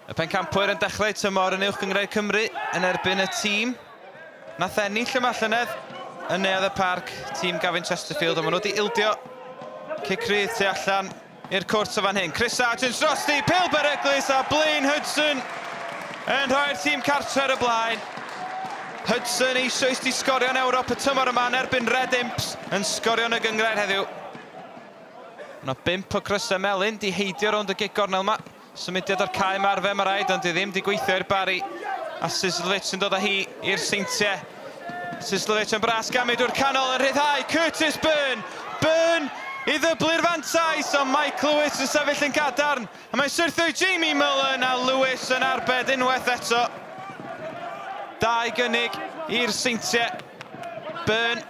Y pencampwyr yn dechrau tymor yn Uwch Gynghrair Cymru yn erbyn y tîm nath ennill yma llynedd yn Neuadd y Parc, tîm Gavin Chesterfield, ond maen nhw wedi ildio cic rydd tu allan i'r cwrt o fan hyn. Chris Sargent drosti, pêl beryglus a Blaine Hudson yn rhoi'r tîm cartre ar y blaen. Hudson eisoes di sgorio yn Ewrop y tymor yma yn erbyn Red Imps yn sgorio yn y gynghrair heddiw. Yna bump o crysau melyn di heidio rownd y gig gornel yma. Symudiad o'r cae yma arfer, mae rhaid, ond di ddim di gweithio i'r Barri. A Sislovic yn dod â hi i'r Seintiau. Sislovic yn bras gamu drwy'r canol yn rhyddhau Curtis Byrne. Byrne i ddyblu'r fantais, ond Mike Lewis yn sefyll yn gadarn. A mae'n syrthio i Jamie Mullen a Lewis yn arbed unwaith eto. Dau gynnig i'r Seintiau. Byrne,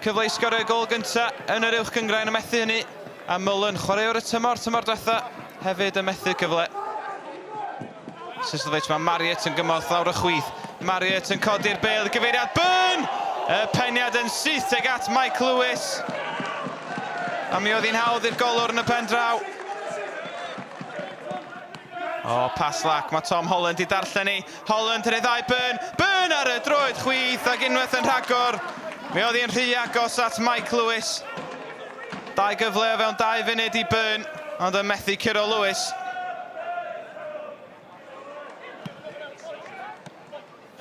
cyfle i sgorio gôl gyntaf yn yr Uwch Gynghrair yn methu hynny. A Mullen, chwaraewr y tymor, tymor diwetha, hefyd yn methu cyfle. Sislovic, mae Marriott yn gymorth lawr y chwith. Marriott yn codi'r bêl i gyfeiriad Byrne! Y peniad yn syth tuag at Mike Lewis. A mi oedd hi'n hawdd i'r golwr yn y pen draw. O, pas lac, mae Tom Holland i darllen hi. Holland yn rhyddhau Byrne. Byrne ar y droed chwith ac unwaith yn rhagor. Mi oedd hi'n rhy agos at Mike Lewis. Dau gyfle o fewn 2 funud i Byrne, ond yn methu curo Lewis.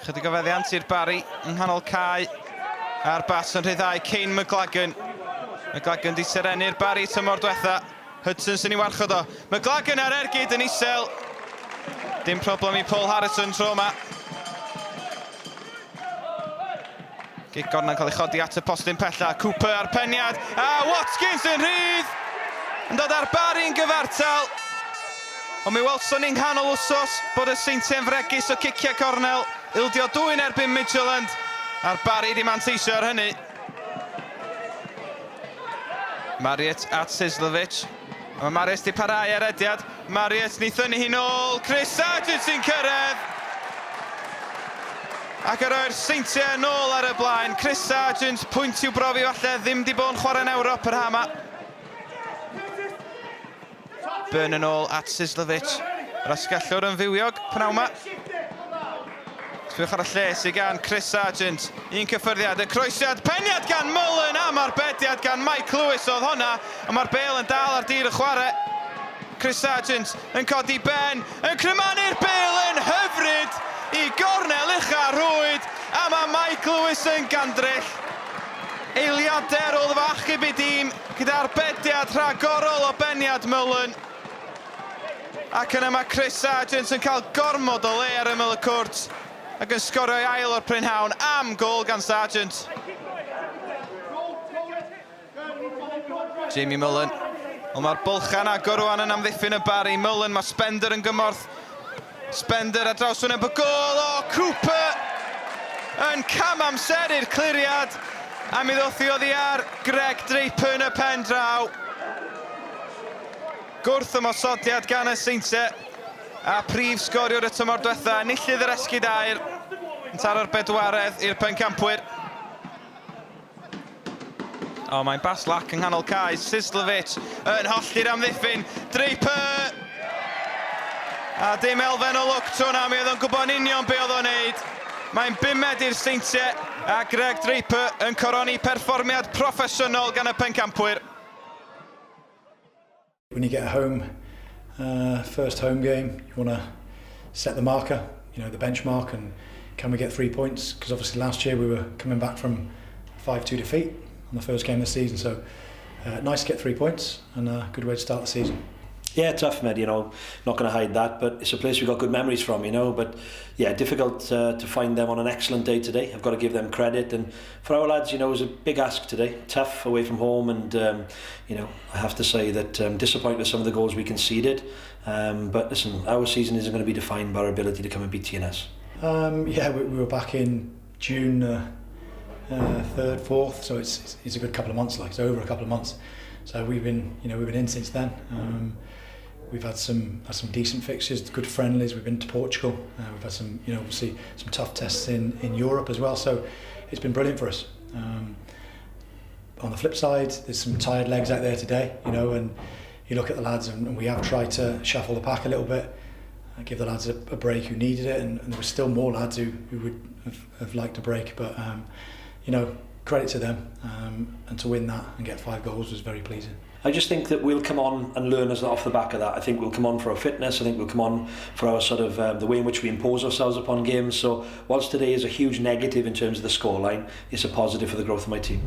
Chydig o feddiant i'r Barri yng nghanol cae a'r bas yn rhyddhau Kane McLagan. McLagan di serennu'r Barri tymor diwetha. Hudson sy'n ei warchod o. McLagan ar ergyd yn isel. Dim problem i Paul Harrison tro yma. Gic gornel yn cael ei chodi at y postyn pella. Cooper ar peniad. A Watkins yn rhydd! Yn dod ar Barry'n gyfartal. Ond mi welson ni'n nghanol wsos bod y Seintiau'n fregus o ciciau cornel. Ildio dwy'n erbyn Midtjylland. A'r Barry di manteisio ar hynny. Marriott at Sislovic. Mae Marriott di parhau ar rediad. Marriott ni thynnu hi nôl. Chris Sargent sy'n cyrraedd. Ac ar roi'r Seintiau yn ôl ar y blaen. Chris Sargent, pwynt i'w brofi falle, ddim di bod yn chwarae yn Ewrop yr ha yma. Byrne yn ôl at Sislovic. Yr asgellwr yn fywiog pnawn yma. Sbiwch ar y lle sydd gan Chris Sargent. Un cyffyrddiad, y croesiad, peniad gan Mullen am arbediad gan Mike Lewis oedd honna, ond mae'r bêl yn dal ar dir y chwarae. Chris Sargent yn codi ben, yn crymanu'r bêl yn hyfryd i gornel ucha rhwyd, a mae Mike Lewis yn gandryll. Eiliadau ar ôl iddo fo achub ei dîm gyda arbediad rhagorol o beniad Mullen. Ac yna mae Chris Sargent yn cael gormod o le ar ymyl y cwrt ac yn sgorio ei ail o'r prynhawn am gôl gan Sargent. Jamie Mullen. Wel mae'r bylchau'n agor rwan yn amddiffyn y Barry. Mullen, mae Spender yn gymorth. Spender ar draws wyneb y gôl. O, Cooper yn cam amseru'r cliriad. A mi ddoth hi oddi ar Greg Draper yn y pen draw. Gwrth ymosodiad gan y Seintiau a prif sgoriwr y tymor diwetha, enillydd yr esgid aur, yn taro'r bedwaredd i'r pencampwyr. O, mae'n bas lac yng nghanol cae. Sislovic yn hollti'r amddiffyn. Draper! A dim elfen o lwc tro na, mi oedd o'n gwybod yn union be oedd o'n neud. Mae'n bumed i'r Seintiau a Greg Draper yn coroni perfformiad proffesiynol gan y pencampwyr. When you get a home, first home game, you want to set the marker, you know, the benchmark, and can we get 3 points? Because obviously last year we were coming back from 5-2 defeat on the first game of the season, so nice to get 3 points and a good way to start the season. Yeah, tough, mate, you know, not going to hide that, but it's a place we've got good memories from, you know, but yeah, difficult to find them on an excellent day today. I've got to give them credit, and for our lads, you know, it was a big ask today, tough away from home, and, you know, I have to say that disappointed with some of the goals we conceded, but listen, our season isn't going to be defined by our ability to come and beat TNS. Yeah, we were back in June 3rd, 4th, so it's a good couple of months, like it's over a couple of months. So we've been, you know, we've been in since then. We've had some decent fixtures, good friendlies. We've been to Portugal. We've had some, you know, obviously some tough tests in Europe as well. So it's been brilliant for us. On the flip side, there's some tired legs out there today, you know, and you look at the lads, and we have tried to shuffle the pack a little bit. Give the lads a break who needed it, and there were still more lads who would have liked a break. But credit to them, and to win that and get five goals was very pleasing. I just think that we'll come on and learn as off the back of that. I think we'll come on for our fitness. I think we'll come on for our sort of the way in which we impose ourselves upon games. So whilst today is a huge negative in terms of the scoreline, it's a positive for the growth of my team.